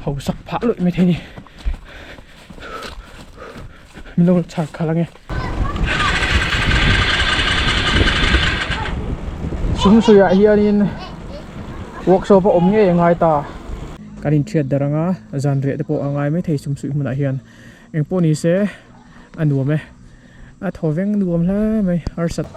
Hausak phah luih mai thei a ni. Min lo chhar khalh ange. Sumsuiah hianin workshop a awm ngei a ngai ta. Kan inthiat darh anga zan riah te pawh a ngai maithei sumsuih hmunah hian engpawh ni se a nuam e. A thaw veng nuam hle mai harsat.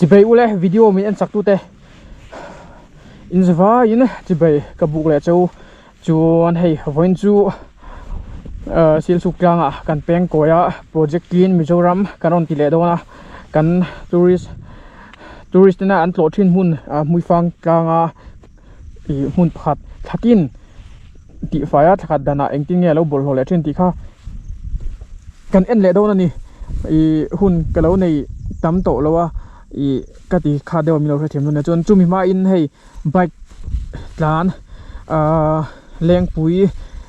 Chibei ule video min en chak tute in zavaiin chibei ka buk leh cheu chuan hei vawiin chu ahh silchuk tlangah kan peng kawi a project clean Mizoram kan rawn ti leh dawn a kan tourist tourist tena an tlawh thin hmun ah hmuifang tlanga ih hmun pakhat thlakin tih fai a thlakhat danah engtin nge a lo bawlhhlawh leh thin tih kha kan en leh dawn a ni ih hun ka lo nei tam tawh lo a ih ka ti kha deuh a min lo hrethiam dawn nia chuan chumi hmain hei bike tlan ahh lengpui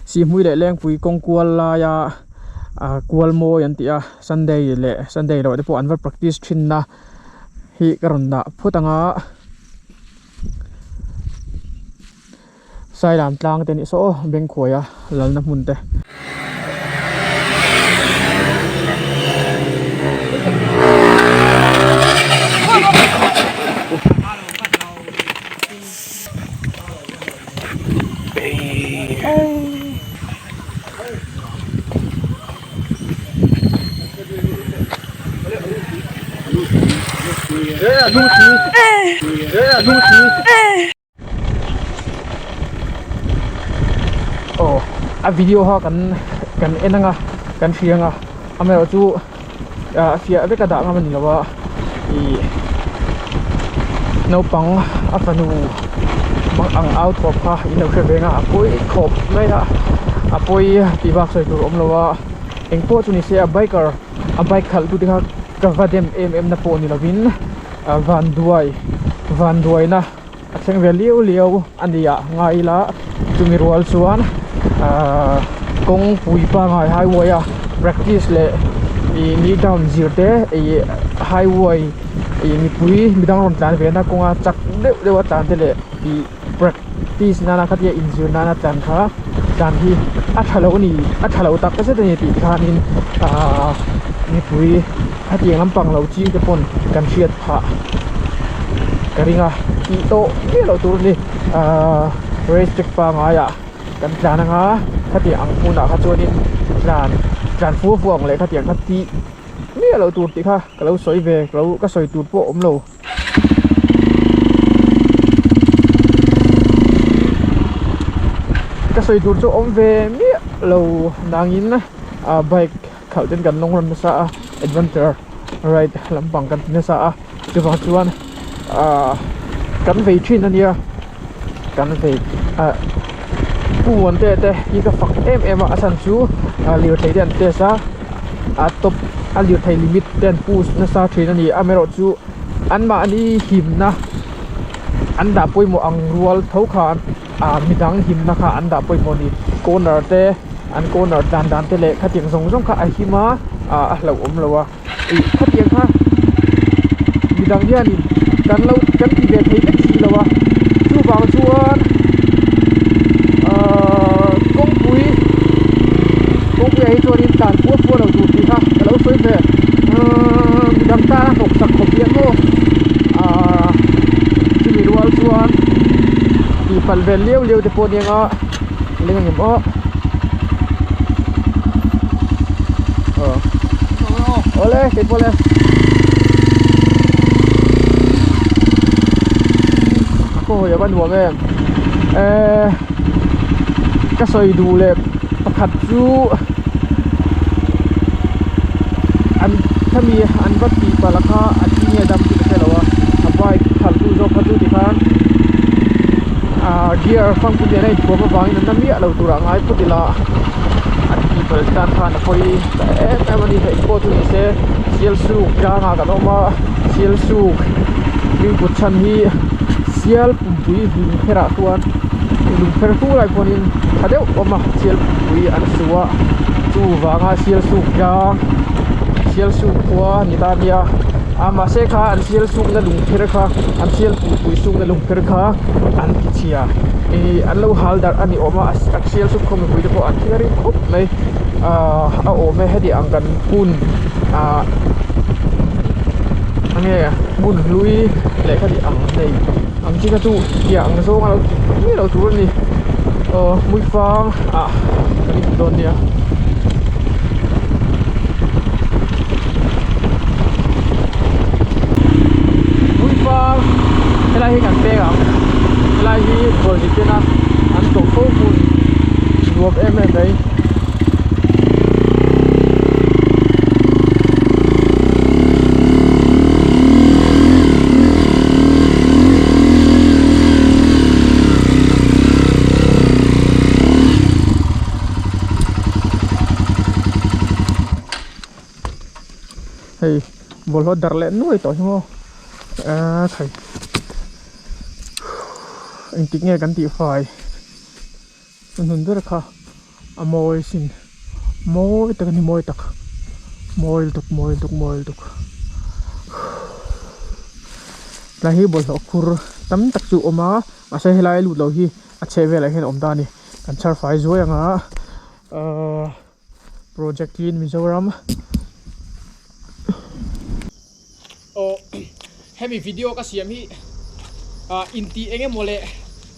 sihhmui leh lengpui kawng kual laia ah kual mawi an tih a sunday leh sunday loh te pawh an va practice thin na hi ka rawn dah phawt ang a. Sailam tlang te nih saw Bengkhuaia lalna hmun te. Aw a video kha kan kan en anga kan hria anga amaherawh chu ah a fiah vek a dah ngam a ni lo a ih naupang a fanu mang ang au thawp kha in lo hre ve anga a pawi khawp mai a a pawi tih bak sawi tur a awm lo a engpawh chu ni se a biker a bike khalh tu te kha ka va dem em em na pawh ni lovin a vanduai vanduaina a thleng ve liau liau a ni ah ngai ila chumi rual chuan ahh kawngpui pangai highway a practice leh ih ni down zir te ih highway ih mipui midang rawn tlan ve na kawnga chak deuh deuh a tlan te leh ih practice nana khatia inzir nana tlan kha tlan hi a tha lo a ni a tha lo tak zet a ni tih khanin ahh mipui hetiang lampang lo ching te pawn kan hriat phah ka ring a tih tawh miah loh tur a ni ahh race track pangaiah kan tlan anga khatiang ang hmunah kha chuanin tlan tlan fua fua ang leh khatiang kha tih miah loh tur tih kha ka lo sawi ve ka lo ka sawi tur pawh a awm lo. Ka sawi tur chu awm ve miah lo nangin ah bike khalh ten kan lawng rawn nasa a adventure ride lampang kan ti nasa a chuvang chuan ah kan vei thin ania kan vei ah pu muante te hi ka fak em em a a chhan chu ah lirthei te an test a a top a lirthei limit te an push nasa thin ani amaherawhchu anmahni himna an dah pawimawh ang rual tho khan ah midang himna kha an dah pawimawh a ni corner te an corner dan dan te leh khatiang zawng zawng kha a him a ah a hlauhawm lo a ih khatiang kha midang hianin kan lo kan ti ve thei vek si lo a chuvang chuan ahh kawngpui kawngpui ah hi chuanin tlan fua fua lo tur tih kha ka lo sawi ve ahh midang tana hnawksak khawp hian maw ahh chumi rual chuan tih palh vel liau liau te pawh ania nga leng ang em aw aw awle kei pawh le a khaw hawi a va nuam em ehh ka sawi duh leh pakhat chu an khami an va tih palh kha a thi nge dam chu ka hre lo a a bike khalh tu zawk kha chu tikhan ah gear function lian a inthuam avangin an la miah lo turah ngai phawt ila a tih palh tan khan a pawi ta em em a ni hei pawh chu ni se. Sialsuk tlangah kan awm a Sialsuk hming put chhan hi Sial pumpui lungpherah chuan lungpher fu lai pawhin tha deuh awm a Sial pumpui an su a chuvanga Sialsuk tlang Sialsuk khua a ni ta a nia a mahse kha an Sialsukna lungpher kha an Sial pumpui sukna lungpher kha an ti chhia ih an lo hal darh a ni awm a a Sialsuk khaw mipui te pawh an thil a ring khawp mai ahh a awm e heti ang kan hmun ahh enge hmun hlui leh khati ang nei ang chi kha chu tiang ang zawng a lo ti mai lo tur a ni aw hmuifang ah kan inhmu dawn nia. Hmuifang helai hi kan peng ang helai hi khualzin tena an tlawh fo hmun nuam em em mai. Hei bawlhhlawh darh leh nuai tawh hi maw aaa khai engtik nge kan tih fai. Hnuhnun ber kha a mawi sin mawi tak a ni mawi tak mawi lutuk mawi lutuk mawi lutuk tlai hi bawlhhlawh khur tam tak chu a awm a mahse helai lut lo hi a chheh velah hian a awm ta a ni kan chhar fai zuai ang a ahh project clean Mizoram Aw hemi video ka siam hi ah inti eng emaw leh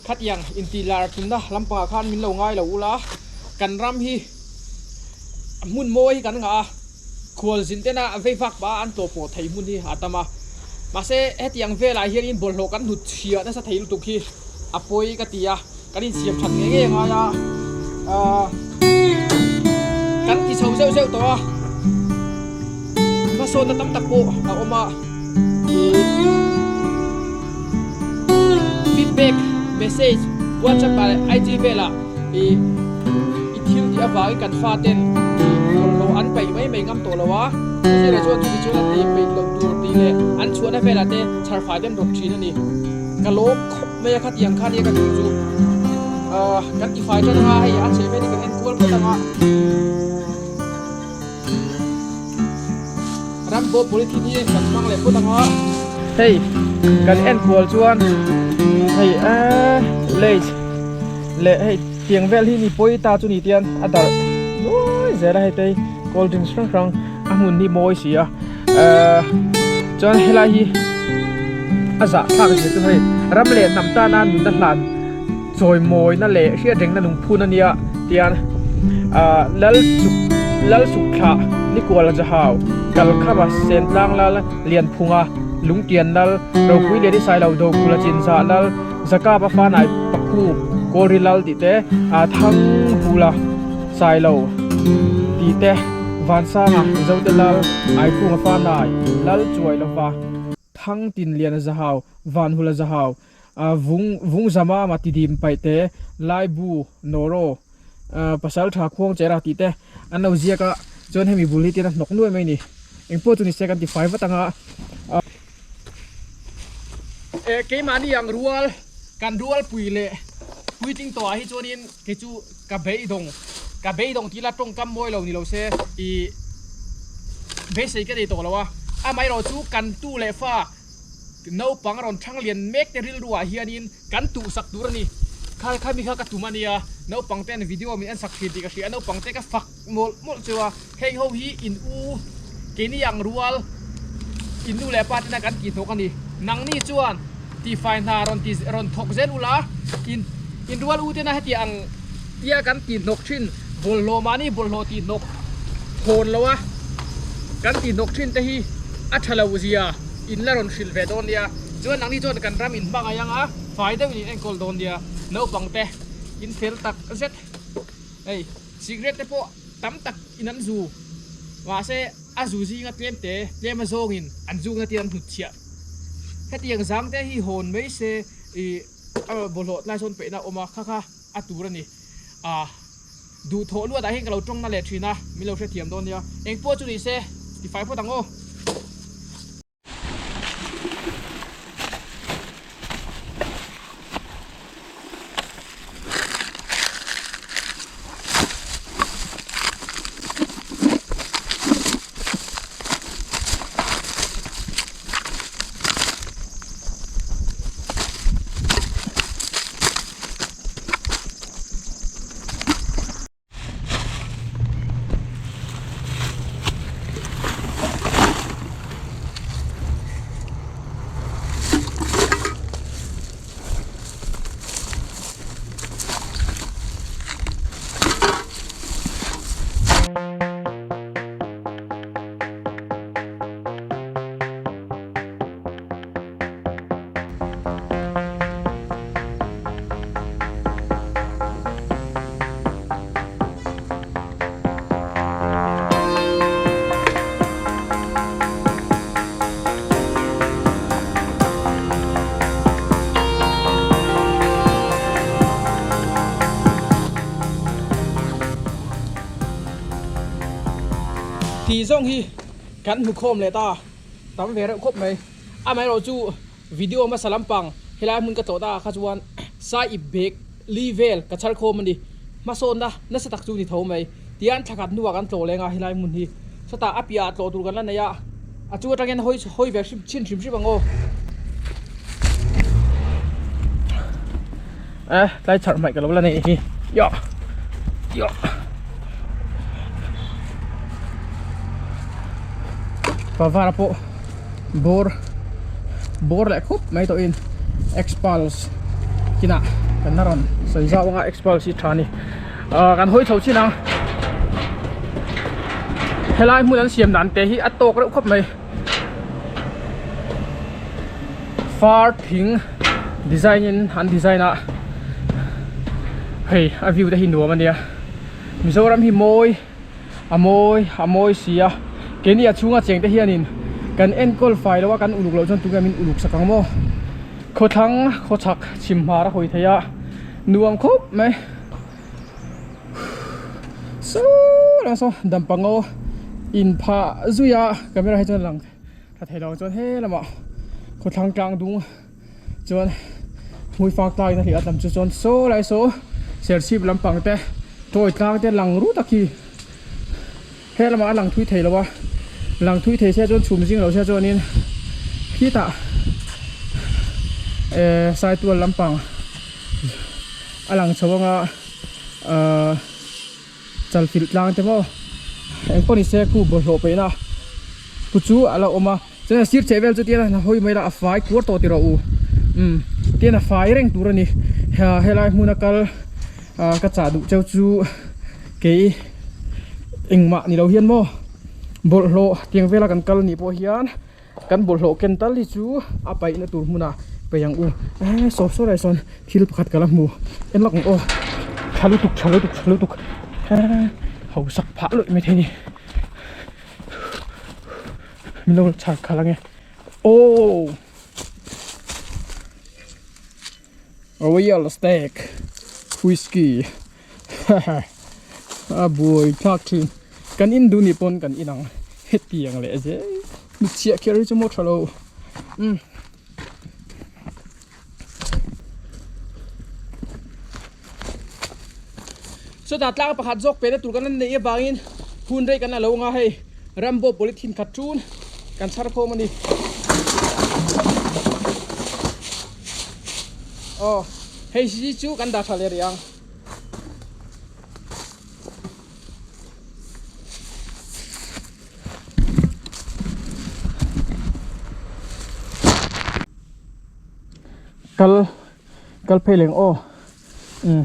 khatiang inti lar tumna lampangah khan min lo ngai lo ula kan ram hi hmun mawi hi kan ngah a khualzin tena vei vak pah a an tlawh pawh thei hmun hi a tam a mahse hetiang velah hianin bawlhhlawh kan hnut chhiah nasa thei lutuk hi a pawi ka ti a kan insiam that ngei ngei angai a ah kan ti chho zeuh zeuh tawh a hmasawnna tam tak pawh a awm a ih feedback message whatsapp ah leh IG velah ih i thil tih avangin kan fa ten ih bawlhhlawh an paih mai mai ngam tawh lo a chuzirah chuan chuti chuan an ei peih loh tur tih leh an chhuahna velah te chharfai te an rawk thin a ni ka lawm khawp. Mai a khatiang kha nia ka duh chu ahh kan ti fai tan anga hei a chheh vel hi kan en kual phawt anga rambo polythene hi kan hmang leh phawt anga hei kan en kual chuan hei eee lays leh hei tiang vel hi ni pawi ta chu ni tian a darh nuai zel a hei te cold drinks hrang hrang a hmun hi mawi si a ehh chuan helai hi a zah thlak zia chu hei ram leh hnam tana nunna hlan chawi mawina leh hriat rengna lungphun a nia tian ahh lal chuk lal chuk thlah nikual zahau kalkhama sentlang lal lianphunga lungtian lal ropui leh nisailo dokhula chinzah lal zakapa fanai pakhu kawlri lal tih te ah thanghula sailo tih te. Vansanga, Zote Lal, Aikunga Fanai, Lal Chuai Lova, Thang Tin Liana Zahau, Vanhula Zahau, Vung Vung Zamama Tidim Paihte, Laibu, Noro, Pasal Tha Khuang Chera tih te an lo ziak a, chuan hemi bul hi tian a hnawk nuai mai a ni. Engpawh chu ni se kan ti fai vat ang a. Keimahni ang rual, kan rualpui leh puitling tawhah hi chuanin kei chu ka beidawng ka beidawng tih ila tawngkam mawi lo ni lo se ih beisei ka nei tawh lo a amaherawh chu kan tu leh fa naupang rawn thang lian mek te rilru ah hianin kan tuhsak tur a ni kha khami kha ka tum a nia naupang ten video min en sak thin tih ka hria a naupang te ka fak mawlh mawlh chu a heng ho hi in u keini ang rual in nu leh pa tena kan tih hnawk a ni nangni chuan tihfai hna rawn ti rawn thawk zel ula in in rual u tena heti ang tia kan tih hnawk thin bawlhhlawh mahni bawlhhlawh tih hnawk hawn lo a kan tih hnawk thin te hi a tha lo zia in la rawn hrilh ve dawn nia chuan nangni chuan kan ram in hmangaih anga fai deuhin in enkawl dawn nia naupang te in fel tak zet hei. Cigarette te pawh tam tak in an zu mahse a zu zinga tlem te tlem a zawngin an zukna te an hnut chhiah. Hetiang zang te hi hawn mai se ih a bawlhhlawh tlai sawn peihna a awm a kha kha a tur a ni. Ah duhthawh luatah hian ka lo tawng na leh thin a min lo hrethiam dawn nia. Engpawh chu ni se tifai phawt ang aw. Li zawng hi kan hmu khawm leh ta tam ve reuh khawp mai. Amaherawh chu video hmasa lampang helai hmun ka tlawh ta kha chuan sai ip bag li vel ka chhar khawm a ni. Hmasawnna nasa tak chu ni tho mai. Tihian thla khat hnuah kan tlawh leng a helai hmun hi. Sawtah a piahah tlawh tur kan la nei a, a chu atangin hawi hawi ve hrim chhin hrim hrim ang aw. Eh tlai chharh hmaih ka lo la nei hi yah yah. Pavara pawh bawr bawr leh khup mai tawhin Xpulse kinah kan la rawn sawi zau anga Xpulse hi tha a ni. Ahh kan hawi chho chin ang helai hmun an siam dan te hi a tawk reuh khawp mai far thing design in an design a hei a view te hi nuam ania Mizoram hi mawi a mawi a mawi si a keini a chhunga cheng te hianin kan enkawl fai lo a kan uluk loh chuan tunge min uluk sak ang maw khawthlang khawchhak chhim hmar a hawi thei a nuam khawp mai. Saw lai saw dampa ngo in phah zui a camera hi chuan a lang tha thei lo chuan he lamah khawthlang tlang dung chuan hmui fak tlak in a hlih a tam chu chuan saw lai saw serchhip lampang te tawi tlang te lang rut a khi he lamah a lang thui thei lo a lang thui thei se chuan chhum zing lo se chuanin khitah eh saitual lampang. A lang chho anga ahh chalfilh tlang te maw eng pawh ni se khu bawlhhlawh peihna khu chu a la awm a chuan a sir chheh vel chu tian a hawi mai la a fai kuar tawh tih rawh u umm tian a fai reng tur a ni helai hmuna kal ah ka chah duh cheu chu kei engmah ni lo hian maw bawlhhlawh tiang vela kan kal nih pawh hian. Kan bawlhhlawh ken tal hi chu a paihna tur hmunah peih ang u. Eee saw saw lai sawn thil pakhat ka la hmu en lawk ang aw. Tha lutuk tha lutuk tha lutuk eee hausak phah luih mai thei a ni. Min lo chhar khalh ang e. Aww Royal Stag Whisky haha a buai thlak thin kan in duh nih pawn kan in ang hetiang leh zel mi chhiah kher hi chu maw tha lo umm. Chutah tlang pakhat zawk pehna tur kan neih avangin hun rei kan la lo anga hei rambo polythene khat tun kan chhar khawm a ni. Aw hei hi chu kan dah tha leh rih ang. Kal kal phei leng aw umm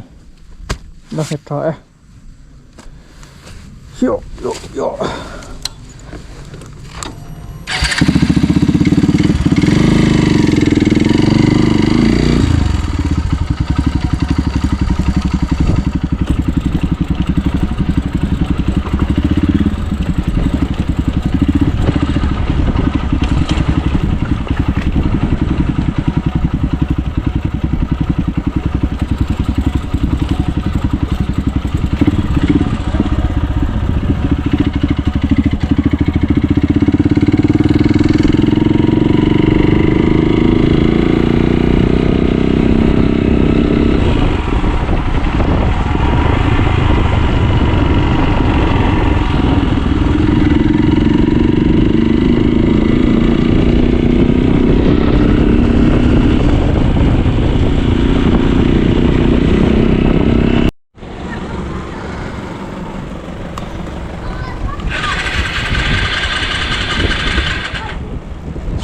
la nghet tha e hioh hioh hioh.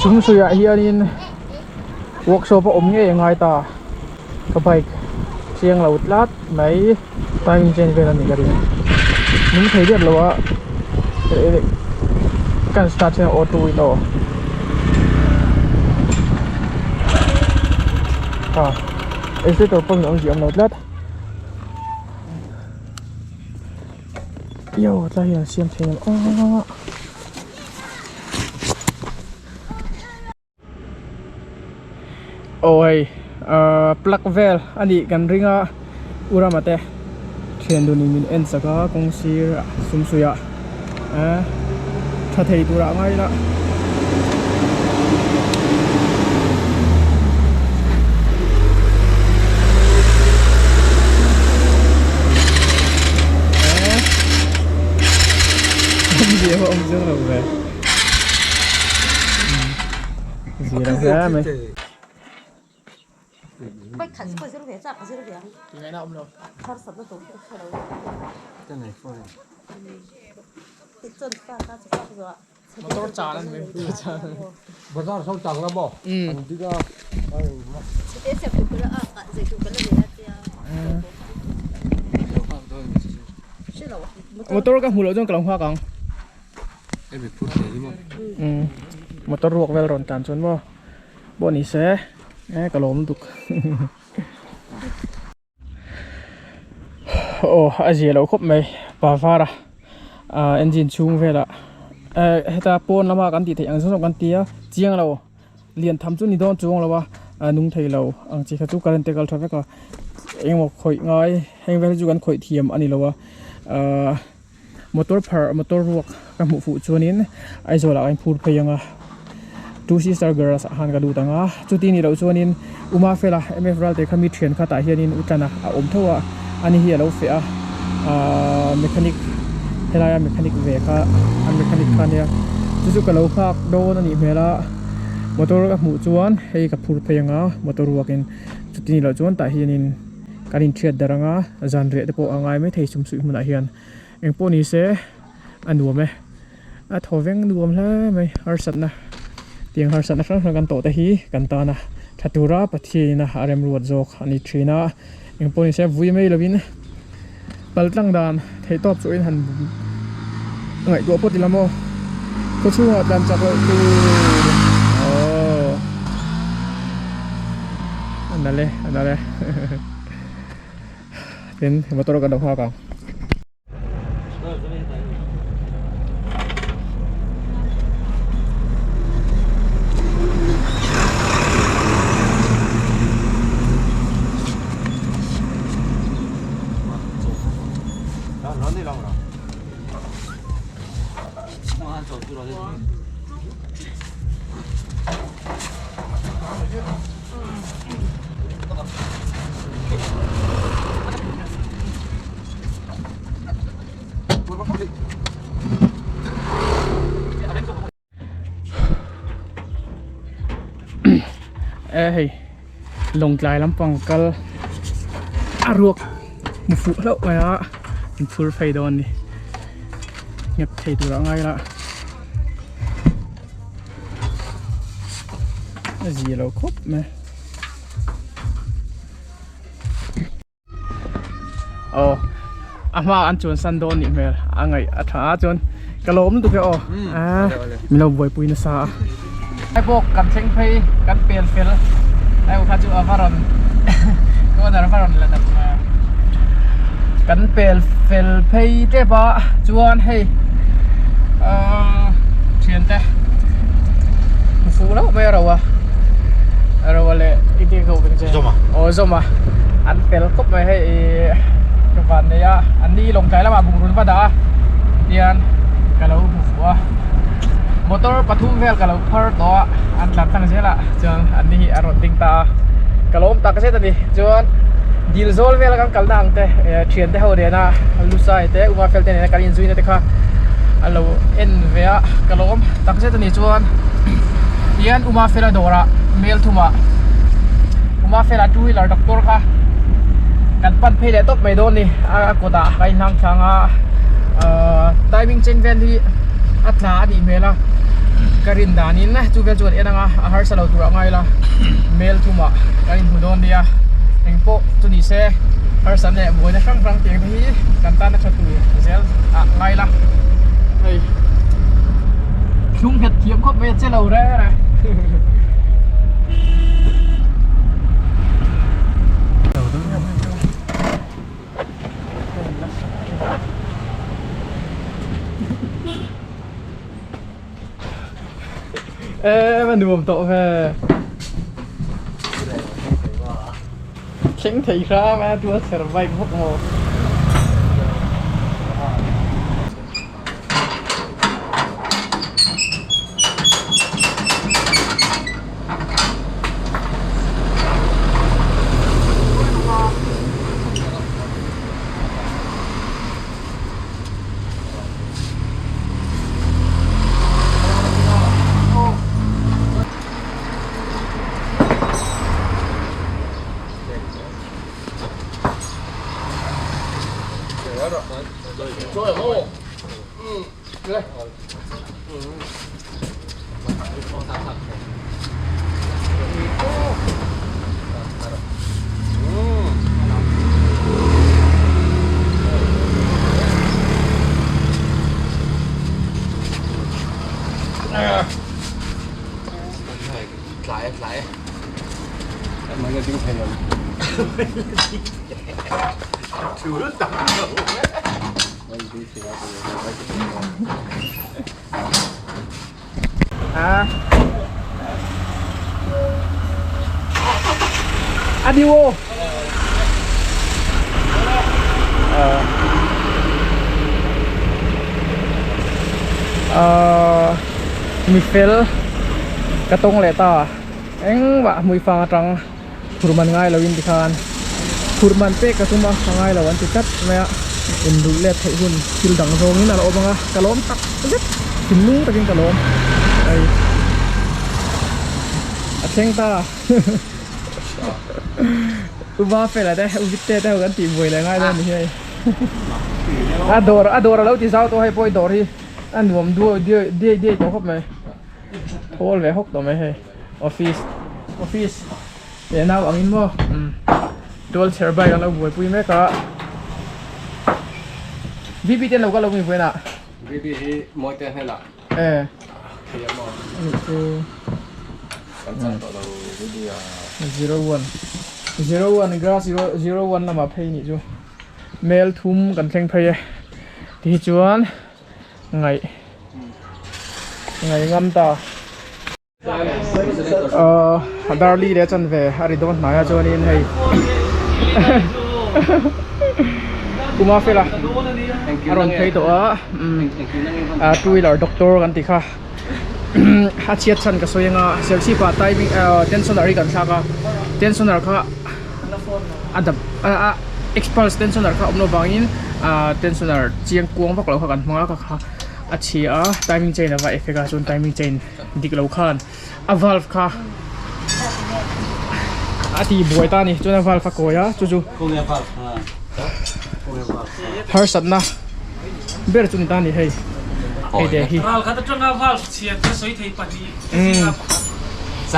Sumsuihah hianin workshop a awm ngei a ngai ta ka bike chiang lo tlat mai time chen vel a ni ka ring nung thei diat lo a kan start hian auto in aw ah accelerator pawh in awmzia a awm lo tlat. Yo tlai hian siam thei ang aaa. Aw hei ahh plug vel a nih kan ring a u rama te thian dun in min en chak a kawng sir sum suih ah ehh. tha thei turah a ngai ila. Motor chan an mai chan. Bazar so chang la maw? An ding a. Motor ka hmu loh chuan ka lo nghak ang. Motor ruak vel rawn tan chuan maw pawh ni se e ka lawm lutuk. Aw a zia loh khawp mai pa var a ah engine chhung velah eh heta pawn lama kan tih theih ang zawng zawng kan ti a chiang lo lian tham chu ni dawn chuang lo a a nung thei lo ang chi kha chu current te kal tha vek a engemaw khawih ngai heng vel hi chu kan khawih thiam a ni lo a ahh motor phar motor ruak ka hmuh fuh chuanin Aizawl ah ka inphur phei ang a two sister girls ah khan ka lut ang a chuti nih loh chuanin Uma fela M_F Ralte kha mi thian khatah hianin u tlana a awm tho a ani hi alo feh a ahh mechanic helaia mechanic ve kha a mechanic kha ania chu chu ka lo nghak dawn a nih hmel a motor ka hmuh chuan hei ka phur phei ang a motor ruakin chuti nih loh chuan tah hianin kan inthiat darh ang a zan riah te pawh a ngai maithei sumsuih hmunah hian. Eng pawh ni se a nuam e a thaw veng nuam hle mai harsatna tiang harsatna hrang hrang kan tawh te hi kan tan a tha tura Pathian a remruat zawk a ni thin a eng pawh ni se vui mai lovin pal tlang dan theih tawp chu in han ngaihtuah pawt ila maw khaw chhungah tlan chak loh tur aww a nalh e a nalh e. Tin motor kan lo nghak ang. E hei lawngtlai lampang kal a ruak hmu fuh hlauh mai a in phur phei dawn a ni nghet thei turah ngai ila a zia lo khawp mai. Aw a hma an chuan san dawn nih hmel a ngaih a tha a chuan ka lawm lutuk e aw a min lo buaipui nasa a. Ai bawk kan thleng phei kan pel fel ai kha chu a va rawn corner a va rawn la nat kan pel fel phei tep a chuan hei ahh thiante fuh loh mai a ro a. Ro leh i tih ko veng che. Zawma. Aw zawma. An fel khawp mai hei i ka van nei a. An ni lawngtlai lamah bungrun va dah a. Tian ka lo hmu fuh a. Motor pathum vel ka lo phar tawh a. An tlan tlang zel a. Chuan an ni hi a rawn ding ta a. Ka lawm tak zet a ni. Chuan dil zawl vel a kan kalna ang te thian te ho nena Lusai te Uma fel te nena kan inzui na te kha a lo en ve a. Ka lawm tak zet a ni. Chuan hian Uma Fela dawrah mel thumah Uma Fela two wheeler doctor kha kan pan phei leh tawp mai dawn ni a kawtah ka inhlang thlang a ahh timing chain vel hi a tla a nih hmel a ka rin danin chu vel chuan en anga a harsa lo turah ngai ila mel thumah kan inhmu dawn nia engpawh chu ni se harsa leh buaina hrang hrang tiang te hi kan tan a tha tur zel ah ngai ila hei. Thlung nghet thiam khawp mai a che lo reng reng. Ê mà nuam tawh ve. Thleng thei hram a tual kher bike bawk maw. Tlai a tlai e. Mai la ding thei lo. Thul tak lo. Mai ding thei a À. Adiwo. Ờ. Ờ, mi fel ka tawng leh ta engmah hmuifang atang phurman ngai loin tikhan phurman pek ka tum a ka ngai lo an ti tlat mai a inrulh let theih hun thil dang zawngin a la awm ang a ka lawm tak zet thinlung takin ka lawm hei a thleng ta uba fela te uvitte te ho kan tih buai leh ngai dawn a ni hi hei a dawr a dawr a lo ti zau tawh hei pawh i dawr hi a nuam duai diai diai tawh khawp mai thawl ve hawk tawh mai hei office office leh nau angin maw umm tual chher bike an lo buaipui mek a bb te an lo kal lo mi vawiinah bb hi mawite hnenah e thei a maw anih chu kan chang tawh lo bb a 01 01 grass 01 lamah phei nih chu mel thum kan thleng phei e tihi chuan ngaih ngaih ngam ta ahh darli leh chan ve a ri dawn hnai a chuanin hei kuma fela a rawn phei tawh a ah two wheeler doctor kan tih kha a chhiat chhan ka sawi anga serchhip ah timing ah tensioner hi kan thlak a tensioner kha a dap a expulse tensioner kha a awm loh vangin ah tensioner chiang kuang vak lo kha kan hmang a ka kha a chhia a timing chain a va effect a chuan timing chain dik lo khan a valve kha a ti buai ta a ni chuan a valve a kawi a chu chu harsatna ber chu ni ta a ni hei hei te hi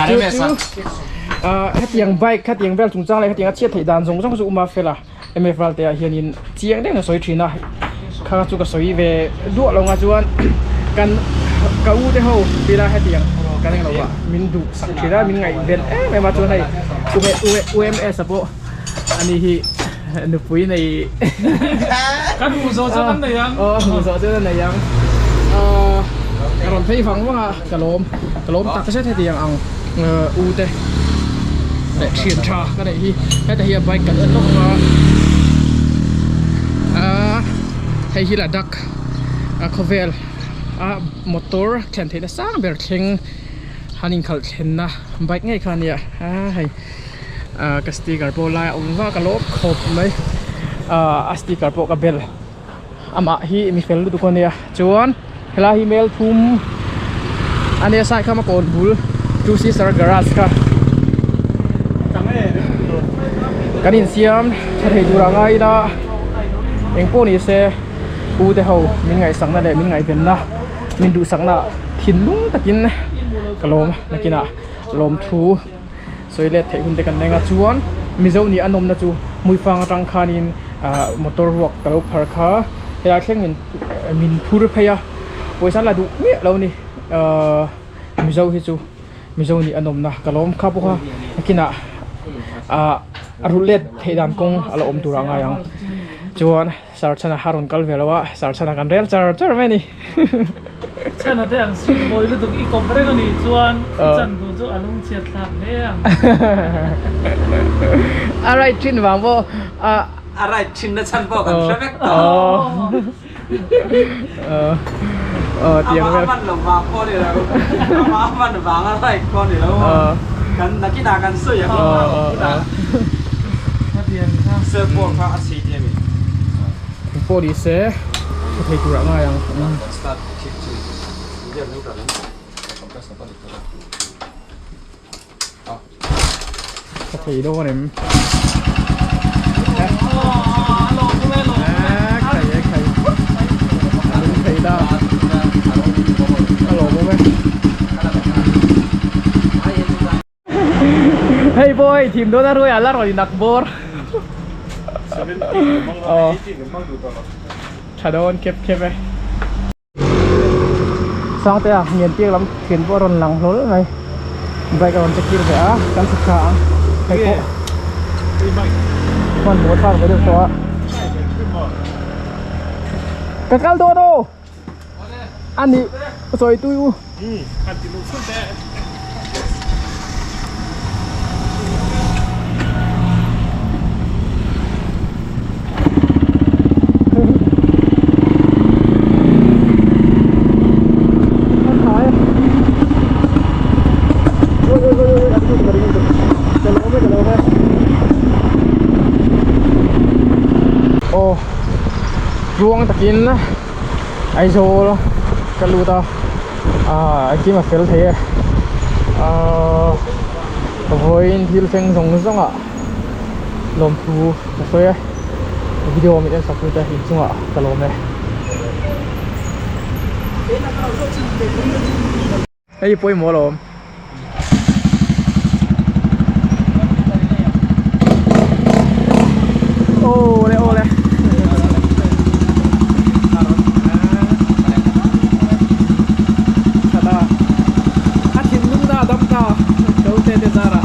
Chu chu hetiang bike hetiang vel chungchang leh hetiang a chhiat theih dan zawng zawng chu uma fel a mf ral te ah hianin chiang deuhin a sawi thin a kha chu ka sawi ve duah lo nga chuan kan ka u te ho tila hetiang kan englo ah min duh sak thin a min ngaih vel em em a chuan hei u ms a pawh ani hi nupui nei Kan hmuh zawh chuan an nei ang. Aw hmuh zawh chuan an nei ang. Aaa ka rawn phei vang vang a ka lawm ka lawm tak zet hetiang ang u te leh thian tha ka neih hi heta hi a bike kan en lawk ang a aaa hei hi Ladakh a khawvel a motor thlen theihna sang ber thleng han inkhalh thlenna bike ngei kha a nia aa hei. ah ka sticker pawh lai a awm vak a lawm khawp mai ah a sticker pawh ka bel amah hi mi fel lutuk a nia chuan helai hi mel thum a nia side khama kawn bul two sister garage kha kan insiam tha thei tur a ngai ila engpawh ni se u te ho min ngaihsakna leh min ngaihvenna min duhsakna thinlung takin ka lawm nakinah lawmthu. Sawi let theih hun te kan leng a chuan Mizo nih a nawmna chu Hmuifang atang khanin ah motor ruak ka lo phar kha helai thleng min min phur phei a pawisa la duh miah lo a ni ahh Mizo hi chu Mizo nih a nawmna ka lawm kha bawk a nakinah ah a rulh let theih dan kawng a la awm tur a ngai ang chuan. Sarchana a rawn kal ve lo a, Sarchana kan rel char char mai a ni. Chana te ang sum mawi lutuk i kawp reng a nih chuan i chan duh chu a lungchhiat thlak hle ang. A right thin vang pawh a. A right thin na chhan pawh kan hre vek tawh. Amah a man lo vang pawh a ni lo, amah a man vang a right pawh a ni lo. Kan nakinah kan sawi ang. Surfboard kha a chhi tia mi? Pawh ni se tha thei turah ngai ang. Tha thei dawn em? Khai e khai. A lung thei ta. A lawmawm e. Hei boy thim dawn a ruai a la rawn in ak bawr aw tha dawn khep khep e Sangte a ngen piak lam thian pawh a rawn lang hlawl mai. Bike a rawn check tir ve a kan chhuk thla ang hei pawh hmanhmawh thlak ve deuh tawh a ka kal dawn aw ani sawi tui u. Aw tluang takin Aizawl ka lut a ah engkim a fel thei e ah vawiin thil thleng zawng zawng ah lawmthu ka sawi e video min en sak tute inchungah ka lawm e. Hei pawimawh alawm. Awle awle. Thada. A thinlung na a dam ta. Lo te te zara.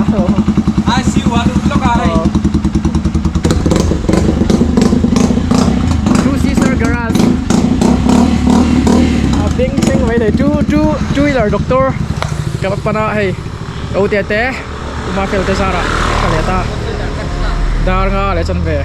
ICU a lut lawk a hei. Two Sister Garage. A beng thleng mai thei. Two two two wheeler doctor ka va pan a hei lo te te uma fel te zarah ka let a dar nga leh chuan ve.